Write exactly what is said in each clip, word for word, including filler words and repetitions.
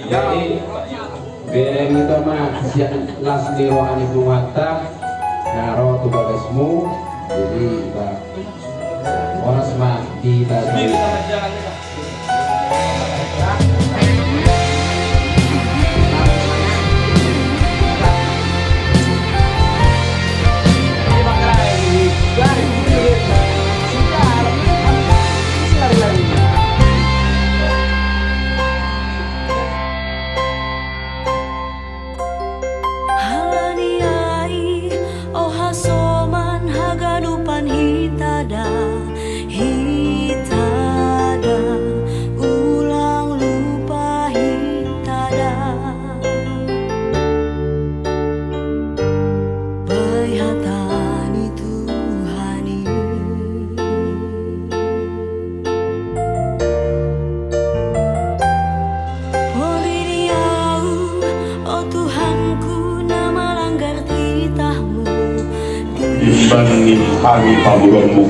Jadi, bere kita mah siap las di rohani bunga ta, naro tu bagasmu, jadi kita oras mah kita. Halani ai, o hasoman haganupan hitada, hitada, ulang lupa hitada. Bai hatani Tuhani. Pori ni au, o Tuhanku, na malanggar titahmu. Imban ni hami pamoruonmu.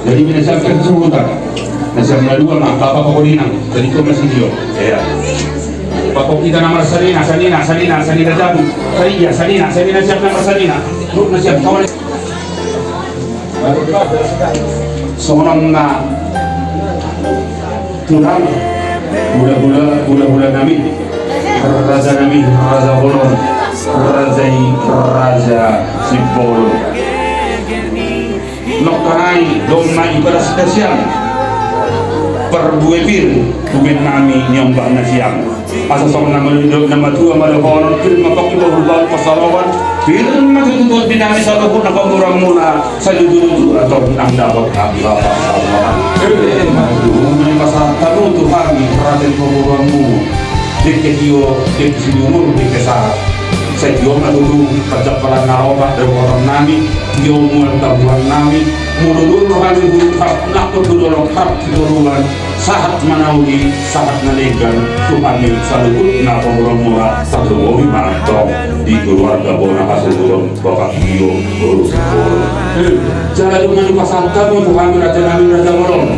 Jadi, mina siapkan suhutan. Na siap na dua mah, Bapak Poko Dinang. Jadi, itu masih dia. Iya. Bapak kita nama Salina, Salina, Salina, Salina Jabu. Salina, Salina, Salina siap nama Salina. Lu na siap kawan. Songon na tulang, hula-hula, hula-hula nami, raja nami, raja bolon, raja i, raja Simbolon. Nongkanai domma ibaras kasiang, parbue pir, bumen nami niombah nasiang. Asa songon na malindok na matua malohonon, pir ma paki bahul bahul pasalohan, pir ma tutu tuat binami saluhut na pamoruonmuna, saluhut tutu ator nang dapot hami bapak. Dumai pasahat hamu tu hami, raja ni pamoruonmu. Dengke tio, dengke sinuhur, dengke sahat. Sai tio ma tutu, pajak palan na roba, dohonon nami, tio mual tabuan nami, mululul rohani huruk hap, nakut tu dolok hap, tu doluan, sahat manauli, sahat na denggan, tu hami saluhut na pamoruonmuna, saluhut ma antong di keluarga bona hasuhuton, bapak tio, urus. Jala dung na dipasahat hamu tu hami raja nami raja bolon,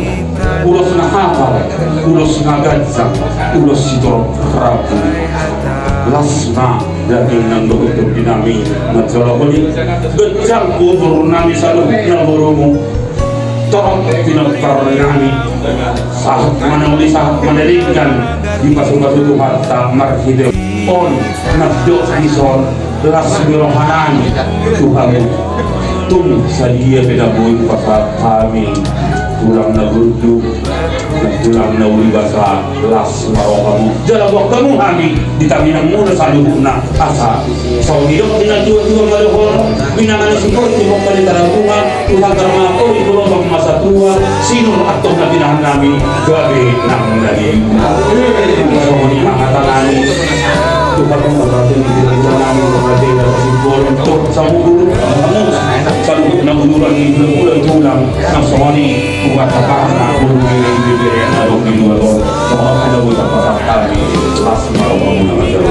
ulos na hapal, ulos na ganjang, ulos sitorop rambu. Las ma daging nang dohot tondi nami manjalo holi, ganjang umur nami saluhutna borumu. Torop pinompar nami, sahat manauli sahat madenggan, dipasupasu Tuhanta marhite on, na didok dison, las ni roha nami tu hamu. Tung sadia pe na boi hupasahat hami, tulang na burju, tulang na uli basa, las ma rohamu. Jala boan hamu hami di tangiangmuna saluhutna, asa songon nidok ni na tuatua malohonon, minangani sipori tu hompa ni tarabunga, tu hanggar mangapori tu lobang masa tua, sinur antong na pinahan nami, gabe nang na di. Songon i ma hata nami, tu hata na raja ni hula-hula nami, raja ni hula-hula, tu saluhut na uduran ni hula-hula tulang, nang songon i, buat taparna, bulu ni bibir na dong di luar on, songon i na buat taparna, las ma rohamuna manjalo.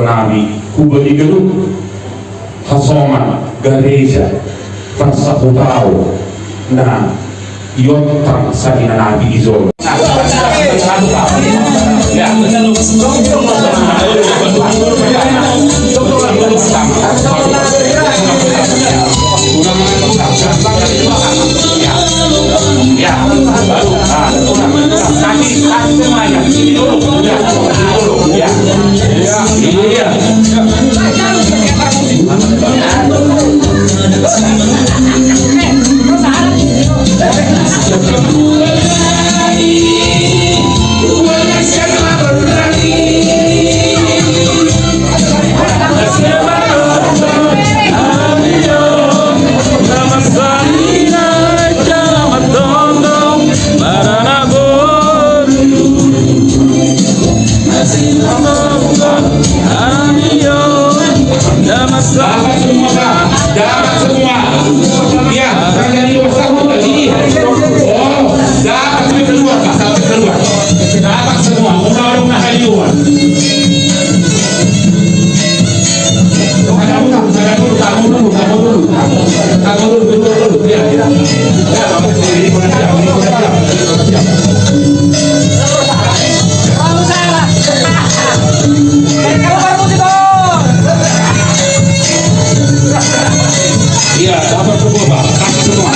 Nabi, hubali ganup hasoman gareja, parsahutao na iontang sanina Nabi ijon. Ya, baru. Ah, kaki, kaki semuanya. Sini dulu. Ya, sini dulu. Ya. Ya. Iya. Dapat semua, Pak. Dapat semua. Ya, jangan jadi urusan, Pak. Ini. Oh, dapat sampai keluar, Pak. Sampai keluar. Dapat semua. Orang-orang nak hadir. Tamu dulu, tamu dulu, tamu dulu, tamu dulu. Tamu dulu, dulu, dulu. Ya, ya. Ya, ini kurang siap, ini kurang siap, ini kurang siap. Iya, dapat semua, Pak. Dapat semua.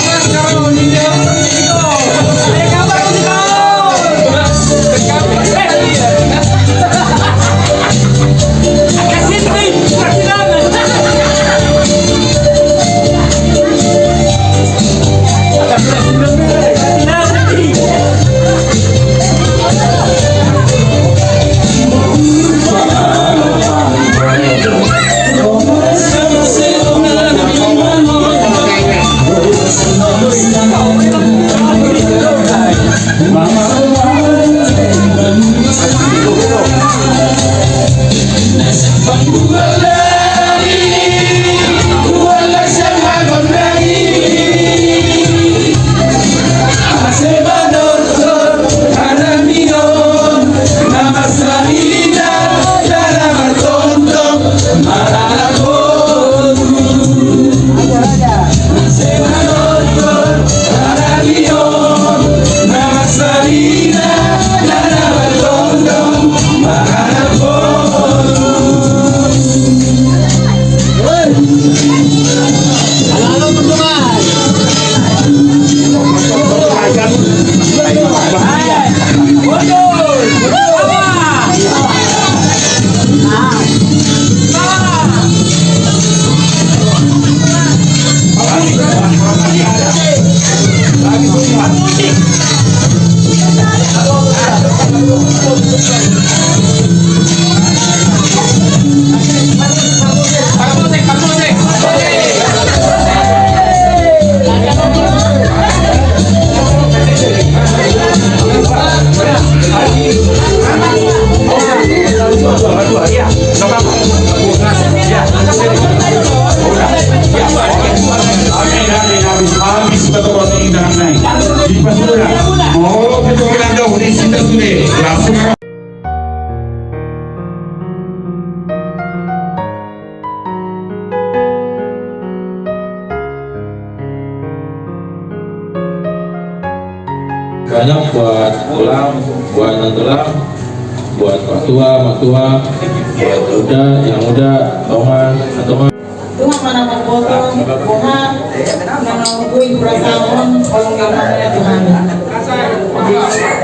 Habis betul ini tangan naik. Di pasukan. Oh, betul dong, di situ sudah. Langsung. Banyak buat tulang, buat tulang, buat pak tua, mak tua, buat muda, yang muda, tongan, tongan. Tuhan mana membuat Tuhan, Tuhan, menanggui perasaan, kalau nggak namanya Tuhan. Di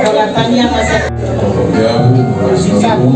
Galataria masa. Jauh, masih jauh.